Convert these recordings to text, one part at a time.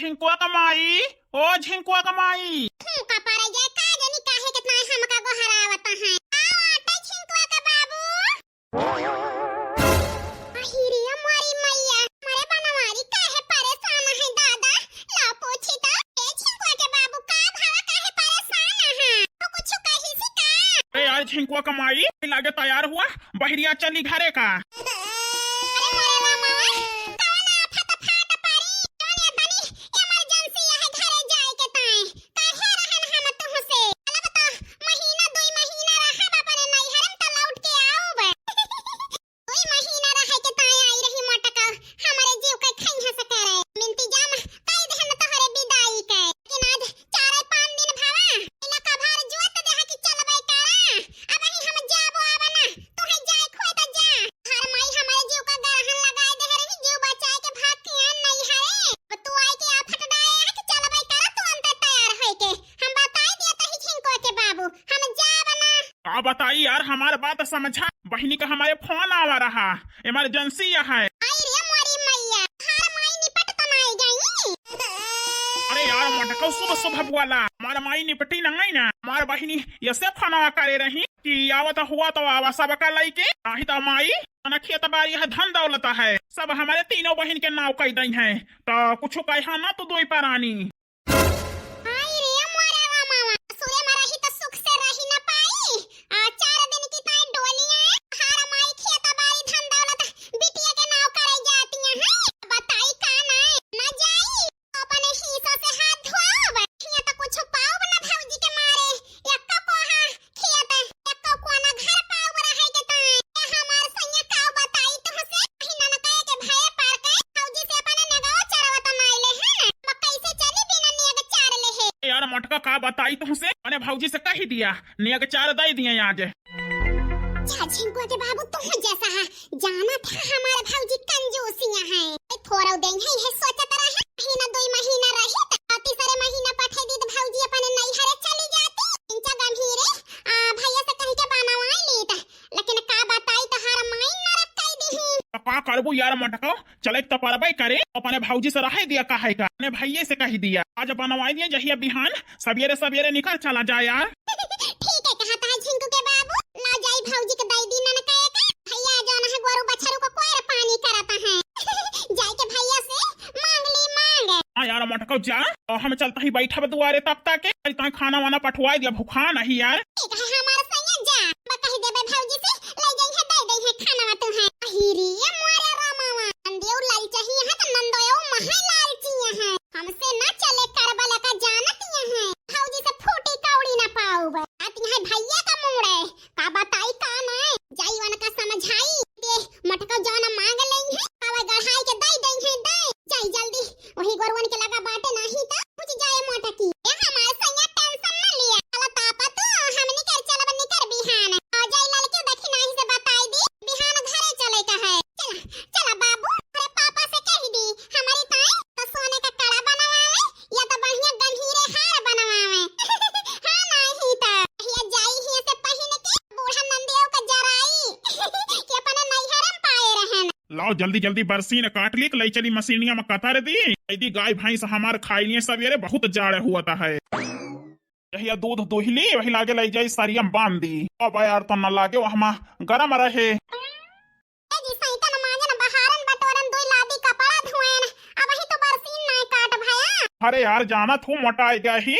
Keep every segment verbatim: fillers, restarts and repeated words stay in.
झिंकुआ का माई, ओ झिंकुआ का माई। फूंका पड़े जाए, का जानी काहे केतना हमका गोहरावत हैं। आओ आटे झिंकुआ का बाबू। अहिरे मोरी मैया, मोरे बनवारी काहे परेशान है दादा? ला पूछी तो, ए झिंकुआ के बाबू का भवा काहे परेशान है? तो कुछ कही सी का? ए यार झिंकुआ का माई, लागे तैयार हुआ, बहरिया चली घरे का। अरे मोरे रामा, कौन आफत फाट पड़ी? कौन ये बनी emergency है घरे जाए के ताई? काहे रहन हम तुहसे? चलब तो महीना दुई महीना रहब अपने नैहर में, तो लौट के आऊब। दुई महीना रहे के ताई आई रही मोटका, हमरे जीव के खइहस करे। हम इंतजाम कई देहन तोहरे विदाई के, लेकिन आज चार पाँच दिन भवा, इला कभार जोत देहा कि चलबे करा। अबही हम जाबो आबना, तोहे जाए खोए त जा। हर माई हमरे जीव का गरहन लगाए देह रही, जीव बचाए के भाग के आन नैहरे। अब तू आई के आफत डाए है कि चलबे करा, तू अंतर तैयार होए के। हम बताई दिया तही झिंको के बाबू, हम जाबना। का बताई यार, हमार बात समझा। बहिनी का हमारे फोन आवा रहा, emergency है। आई रे मोरी मैया, हमार माई निपट तो नाई गई। अरे यार मोटका, सुबह सुबह बोला, हमार माई निपटी नाई ना, हमार बहिनी ऐसे फोनवा करे रही कि आवत हुआ तो आवा सबका लइके, नाही तो माई ना खेत बारी है, धन दौलत है, सब हमारे तीनों बहिन के नाव कई दई है, तो कुछ कहा ना तू दोई परानी। आई रे मोरे रामावा, सुए में रही तो सुख से रही न पाई। आ चार दिन की ताई डोलियां, हार माई खेत बारी धन दौलत बिटिया के नाव करे जाती हैं। बताई का ना, न जाई, अपने हिस्सा से हाथ धोआब। हियां तो कुछ पाउब न भौजी के मारे। एक्का कोहा खेत, एक्को कोना घर पाउब रहे के ताई। ए हमार सैया काउ बताई तुहसे, अही ननकय के भये पार के, भौजी से अपने नेगवा चरवा त नाई ले है, अब कैसे चली बिना नेग चार ले है। यार मोटका का बताई तुहसे, अपने भौजी से कही दिया, नेग चार दई दिया आज। जा झिंकुआ के बाबू, तू जैसा है, जाना था हमार भौजी कंजूसिया है। ए थोड़ा दिन है, ये सोचत रहे, महीना दुई महीना रही, त तीसरे महीना पठे दी त भौजी अपने नैहरे चली जाती। इंचा गंभीरे आ, भैया से कहि के बनवाई लीत, लेकिन का बताई, तोहार माई नरक कई दिही। त का करबू यार मोटको, चले त परबे करे, अपने भौजी से रहे दिया, काहे का, अपने भैये से कहि दिया, आज बनवाई दिया, जहिया बिहान सबेरे सबेरे निकर चला जा यार। ठीक है, कहा था झिंकू के बाबू, ला जाई भौजी के दई दी ननकय के, भैया जौन है गोरू बछरू को कोयर पानी करत है, जाई के भैया से मांग ली मांग। हाँ यार मोटको जा, और हम चलता ही बैठब दुआरे तब तक, अरे ताई खाना वाना पठवाई दिया, भूखा नहीं यार। ठीक है हमार सैया, जा, बा कहि देबे भौजी से, ले जाई है, दे दे है खाना तू है। अहिरे मोरे रामावा, नंदियो लालची है तो नंदोयो महा लालची है, हमसे ना चले करबा लका जानती है, भौजी से फूटी कौड़ी ना पाउब। आती है भैया का मूड़े, का बताई का ना, जाई उनका समझाई। दे मोटको जौन मांग लेई है, पावे गढ़ाई के दई दई है, दे। जाई जल्दी, वही गोरुवन के लगा बाटे नाही त कुछ जाए मोटकी। ए हमार सैया tension न लिया, चला तापा तू, हमनी कर चलब निकर बिहान। आ जाई ललके देखी नाही से बताई दी, बिहान घरे चले का है। चला, चला बाबू, अरे पापा से कहि दी, हमारी ताई तो सोने का कड़ा बनवावे, या तो बढ़िया गंभीरे हार बनवावे। हाँ, नाही तो हिया जाई हिया से पहिन के बूढ़ा नंदियो का जराई कि अपने नैहर में पाए रहन। लाओ जल्दी जल्दी बरसीन काट ली, लई चली मशीनिया में कतर दी। यदि गाय भैंस हमार खाई लिए सबेरे, बहुत जाड़े हुआ है। यहिया दूध दुहली, वही लागे लई जाई सरिया में बांध दी। अब यार तो न लागे, वहमा गरम रहे। ए जी, सैतन मांजन, बहारन बटोरन, दुई लादी कपड़ा धोएन, अब ही तो बरसीन नाय काट भया। अरे यार, जाना थू मोटाई गया ही।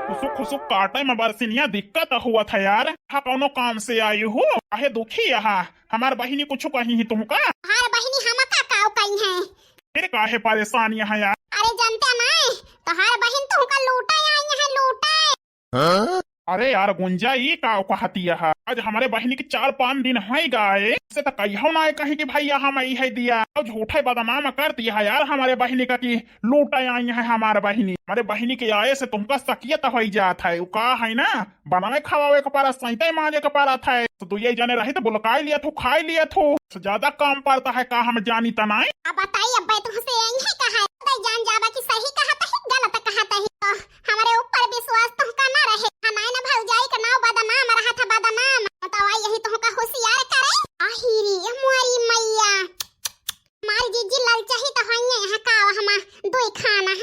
खुसुक खुसुक काटे में बरसिनिया दिक्कत हुआ था यार। हाँ, कौनो काम से आई हो, काहे दुखी यहाँ? हमार बहिनी कुछ कही ही तुमका? हमार बहिनी हमका काव कही है? फिर काहे परेशान यहाँ यार? अरे जानते नहीं, तोहार बहिन तुमका लूटे आई है, लूटे। अरे यार गुंजा, ई का कहती है? आज हमारे बहिनी के चार पाँच दिन है गए, से तो कहियो ना कही कि भैया हम ई है दिया। और झूठे बदनाम कर दिया है यार हमारे बहिनी का कि लूटे आई है हमारे बहिनी। हमारे बहिनी के आए से तुमका सकियत हो जात है। उ का है ना, बनाए खवावे के पारा, सैते मांजे के पारा था। तो दुइये जने रही तो बुलकाई लिया थू, खाई लिया थू। से ज्यादा काम पड़ता है का, हम जानी त नाई। अब बताई, अब तुमसे यही कहा है, तो जान जाबा कि सही कहा तही, गलत कहा तही। तो हमारे ऊपर विश्वास तुमका ना रहे, हमारे ना भौजाई का नाव बदनाम रहा था, बदनाम। तो आई यही तुमका होशियार करे। आहिरी मोरी मैया, मारी जीजी ललचाही तो हइये यहाँ का हमा दुई खाना।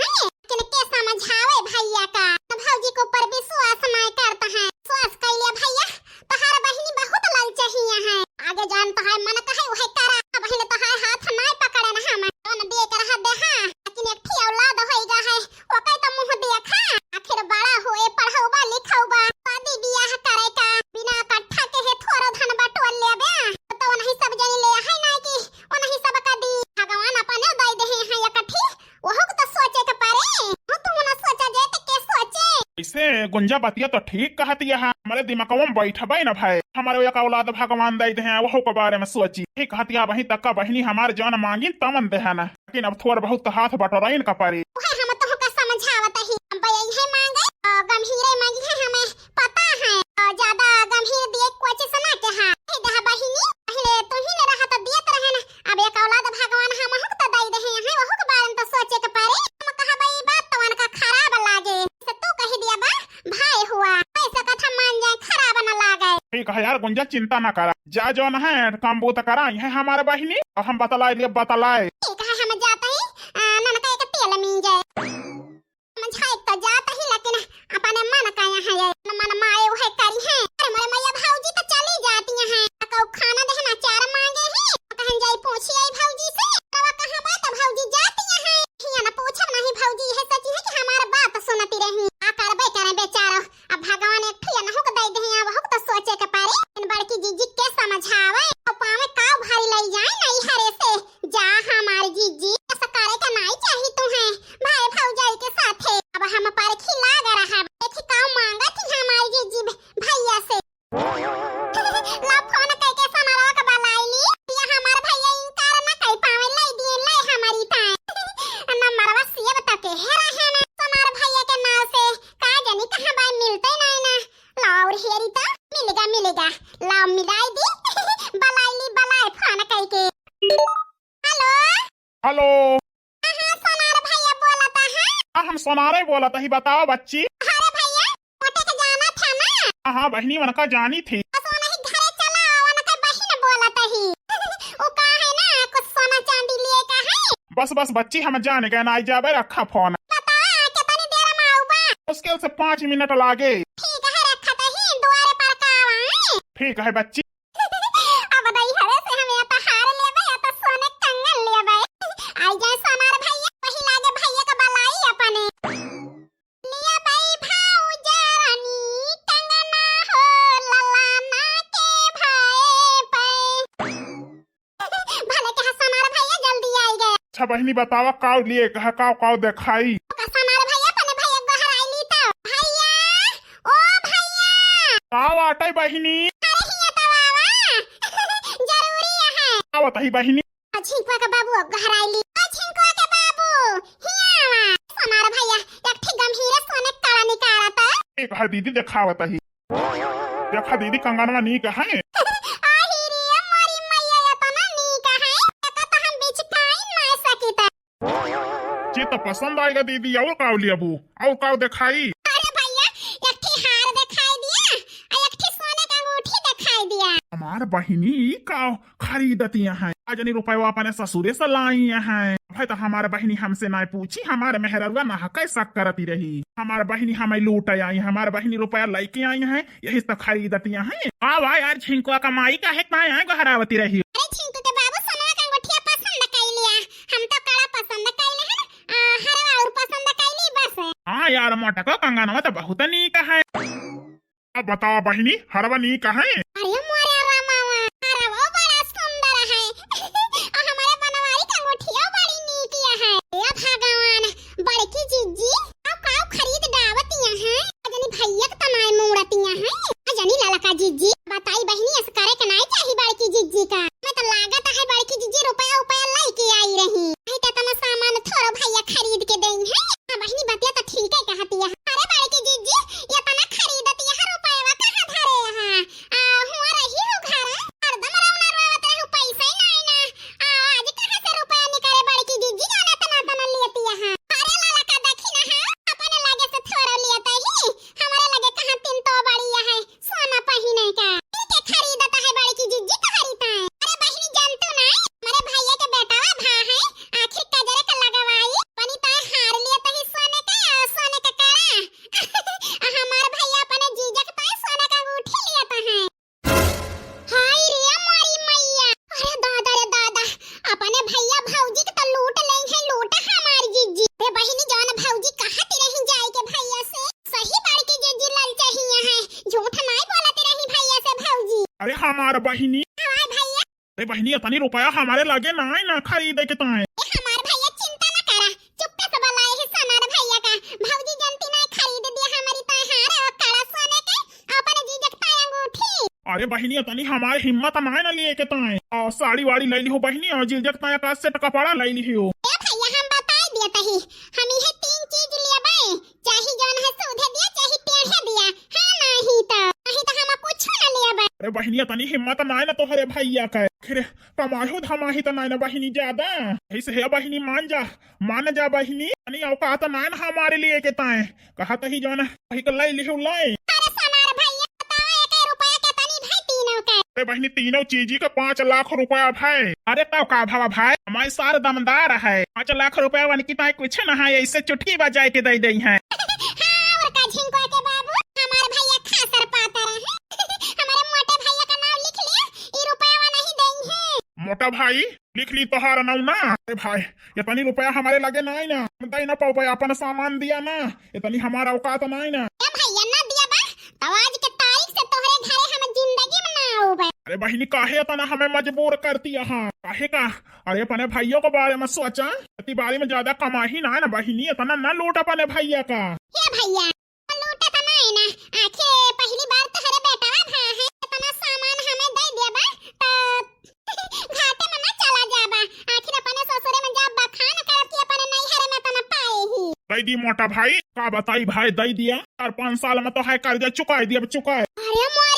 से गुंजा बतिया तो ठीक कहतिया है, हमरे दिमगवा में बैठबे न भए। हमरे एक औलाद भगवान दइ देहे, वहू के बारे में सोची। ठीक कहतिया, वहीं तक का बहिनी हमार जौन मांगिन तमन देहे न, लेकिन अब थोड़ बहुत तो हाथ बटोरइन का परी। उहे हम तोहका समझावत ही, अब यही मांगे, अ, गंभीरे मांगी है, हमें पता है, अ, ज्यादा गंभीर दिए कोई चीज ना के है। हे देहा बहिनी, पहिले तू ही न रहा तो दियत रहे न, अब एक औलाद भगवान हमहू के तो दइ देहे हैं, वहू के बारे में तो सोचे के परी। हम कहबे ई बात तो उनका खराब लागे, से तू कहि दिया बा, भाई हुआ, ऐसा कथा मान जाए, खराब न लागे। ठीक है यार गुंजा, चिंता ना करा, जा जौन है काम बूत करा, यह हमारे बहिनी, और हम बतलाए लिए बतलाए। ठीक है, हम जात ही, आ, ननका एक तेल मीन जाए। समझाए तो जात ही, लेकिन अपने मन का यहाँ है, मन माए उहे करी है। अरे मोरे मैया, भौजी तो चली जाती हैं, कहू खाना देहना चार मांगे ही, कहन जाई पूछी आई भौजी से, रवा कहाँ बा तो भौजी जाती हैं। हिया ना पूछब नहीं भौजी, यह सच है कि हमार बात सुनती रही। आ करबे करे बेचारो, अब भगवान एक ठिया नहुक दे दे, अब हुक तो सोचे के परे। इन बड़की जीजी के समझावे, तो पावे का भारी लई जाए नहीं हरे से। जा हमार जीजी, ऐसा करे के नहीं चाही तुम्हें, भाई भौजाई के साथे। अब हम परखी लाग रहा, देखी का मांगत ही हमार जीजी भैया से। ला फोन कइके सोनारवा के बलाई ली, या हमार भैया इनकार ना कइ पावे, लाई दिए, लाई हमारी ताए। नंबरवा सेव तके हेरा है ना, सोनार भैया के नाव से, का जानी कहाँ बा, मिलते नहीं ना। ला और हेरी तो, मिलेगा, मिलेगा, ला मिलाई दी, बलाई ली, बलाई फोन कइके। हेलो। हेलो। हाँ, हाँ, सोनार भैया बोलत है। हाँ, हम सोनारे बोलत ही, बताओ बच्ची। अरे भैया, ओटे के जाना था ना? हाँ, हाँ बहिनी, उनका जानी थी। बस उन्हीं घरे चला, उनके बहिन बोलत ही। वो का है ना, कुछ सोना चांदी लिए का है। बस, बस बच्ची, हम जान गए ना, आई जाबे, रखा फोन। बताओ, कितनी देर में आऊबा? मुश्किल से पाँच मिनट लागे। ठीक है, रखत ही, दुआरे पर का आवा। ठीक है बच्ची। अब दई हवे से हम या तो हार लेबे या तो सोने कंगन लेबे। आई जाए सोनार भैया, वही लागे भैया का बलाई अपने। लिया बई भौजानी कंगना हो ललाना के भाए पे। भले कहा सोनार भैया जल्दी आई गए। अच्छा बहिनी बतावा काव लिए कहा काव काव देखाई। का सोनार भैया अपने भैया गोहराई ली तो। भैया, ओ भैया। का बाटे बहिनी? अरे हिया तो आवा। जरूरी है। का बताई बहिनी? आ झिंकुआ के बाबू अब गोहराई ली। आ झिंकुआ के बाबू, हिया आवा। सोनार भैया, एक ठे गंभीर सोने कड़ा निकाला तो। एक है दीदी देखावत ही। देखा दीदी कंगनवा नीक है। आही रे मोरी मैया, इतना नीक है। एका तो हम बिचकाई ना सकिता। जे तो पसंद आएगा दीदी, और काव लेबू? और काव देखाई? अरे भैया, एक ठे हार देखाई दिया, आ एक ठे सोने का अंगूठी देखाई दिया। हमार बहिनी ई काव खरीदतिया हैं? आ जनी रुपयवा अपने ससुरे से लाइया हैं। भाई तो हमार बहिनी हमसे ना पूछी, हमार मेहररुआ ना कैसा करती रही। हमार बहिनी हमें लूट आई, हमार बहिनी रुपया लेके आई हैं। यही तो खरीदतिया हैं। हाँ भाई, यार झिंकुआ का माई काहे ताए हैं गोहरावती रही। अरे झिंकू के बाबू, सोनवा का अंगूठिया पसंद कई लिया, हम तो कड़ा पसंद कई ले हैं, आ, हरवा और पसंद कई ली बस। हाँ यार, मोटको कंगनवा तो बहुत नीक है। अब बताओ बहिनी, हरवा नीक है? अरे मोरे रामावा, हरवा बड़ा सुंदर है। आ हमारे बनवारी का अंगूठिया बड़ी नीक है। हे भगवान, बड़की जिज्जी, अब काव खरीद डावतिया हैं? आ जनी भैया के तनाए मुड़तिया हैं। आ जनी ललका जिज्जी, बताई बहिनी, ऐसे करे के नाई चाही बड़की जिज्जी का। मैं तो लागत है बड़की जिज्जी रुपया उपया लेके आई रही। नहीं तो इतना सामान थोड़ो भैया खरीद के देई हैं। हाँ बहिनी, बतिया तो ठीक है कहतिया। अरे बड़की जिज्जी, इतना खरीदतिया है, रुपया कहाँ धरे हैं? आ, हुआ रही हो घर, हरदम रौना रोवत रहू, पैसा ही नाई ना। आ, आज कहाँ से रुपया निकाले बड़की जिज्जी, जाने तना तना लेतिया है। अरे ललका देखी ना है, अपने लगे से थोड़ा लेता ही, हमारे लगे कहाँ तीन तो बड़ी है, सोना पहिने का। इनके खरीदता है बड़की जिज्जी तोहरी ताए। अरे बहिनी जानतू नाई, हमारे भैया के बेटावा भा है, आखिर कजरे का लगवाई, बनी ताए हार लेता ही सोने का, सोने का कड़ा। आ हमार भैया अपने जीजा के ताए सोने का अंगूठी लेता है। हाय रे मोरी मैया, अरे दादा रे दादा, अपने भैया भौजी के तो लूट लेई है, लूट हमार जिज्जी। रे बहिनी, जौन भौजी कहत रही जाए के भैया से, सही बड़की जिज्जी ललचहिया है, झूठ नाई बोलत रही भैया से भौजी। अरे हमार बहिनी। हमार भैया। अरे बहिनी, इतनी रुपया हमारे लगे नाई ना खरीदे के ताए। ए हमार भैया चिंता ना करा, चुप्पे से बुलाए है सोनार भैया का, भौजी जनती नाई खरीद दिया हमारी ताए अरे बहिनी, तनी हमार हिम्मत नाय ना लिए के ताए। और साड़ी वाड़ी लइ लिहो बहिनी, और जीजा के ताए का सेट कपड़ा लइ लिहो। ए भैया, हम बताइ दिया तही, हम इहे तीन चीज लेबे, चाही जौन है सूधे दिया, चाही टेढ़े दिया, हाँ, नाही तो, नाही तो हम कुछ ना लेबे। अरे बहिनी, तनी हिम्मत नाय ना तोहरे भैया का। आखिर कमाही धमाही त नाय ना बहिनी ज्यादा। ऐसे है बहिनी, मान जा, मान जा बहिनी, तनी औकात नाय ना हमारे लिए के ताए। कहा तही जौन वही के लइ लिहु लइ। अरे हमार भैया, बताओ, एक रुपया के तनी भाई तीनों के। अरे बहिनी, तीनों चीजी का पाँच लाख रुपया भाई। अरे तब का भवा भाई, हमारे सार दमदार है, पाँच लाख रुपया वन की ताए कुछ ना है, ऐसे चुटकी बजाए के दइ दइ है। हाँ, और का झिंकुआ के बाबू, हमार भैया खासर पातर है। हमारे मोटे भैया का नाम लिख लिया, ई रुपया नहीं दइ है। मोटा भाई, लिख ली तोहार नाव ना। अरे भाई, इतनी रुपया हमारे लगे नाई ना, हम दे ना पाउबे, अपन सामान दिया ना, इतनी हमार औकात नाई ना। ए भैया, ना दिया बा, तो आज के तारीख से तोहरे घरे हम जिंदगी में ना आउबे। अरे बहिनी, काहे इतना हमें मजबूर करती यहाँ, काहे का? अरे अपने भैया के बारे में सोचा, खेती बाड़ी में ज्यादा कमाही ना ना बहिनी, इतना ना लूट अपने भैया का। ए भैया, लूटत नाई ना, आखिर पहली बार तोहरे बेटवा भा है, इतना सामान हमें दे देबा, तो घाटे में ना चला जाबा। आखिर अपने ससुरे में जब बखान करब कि अपने नैहरे में इतना पाए ही। दे दी मोटा भाई, का बताई भाई, दे दिया। चार पाँच साल में तो है कर्जा चुकाई दिया, अब चुकाए। अरे मोर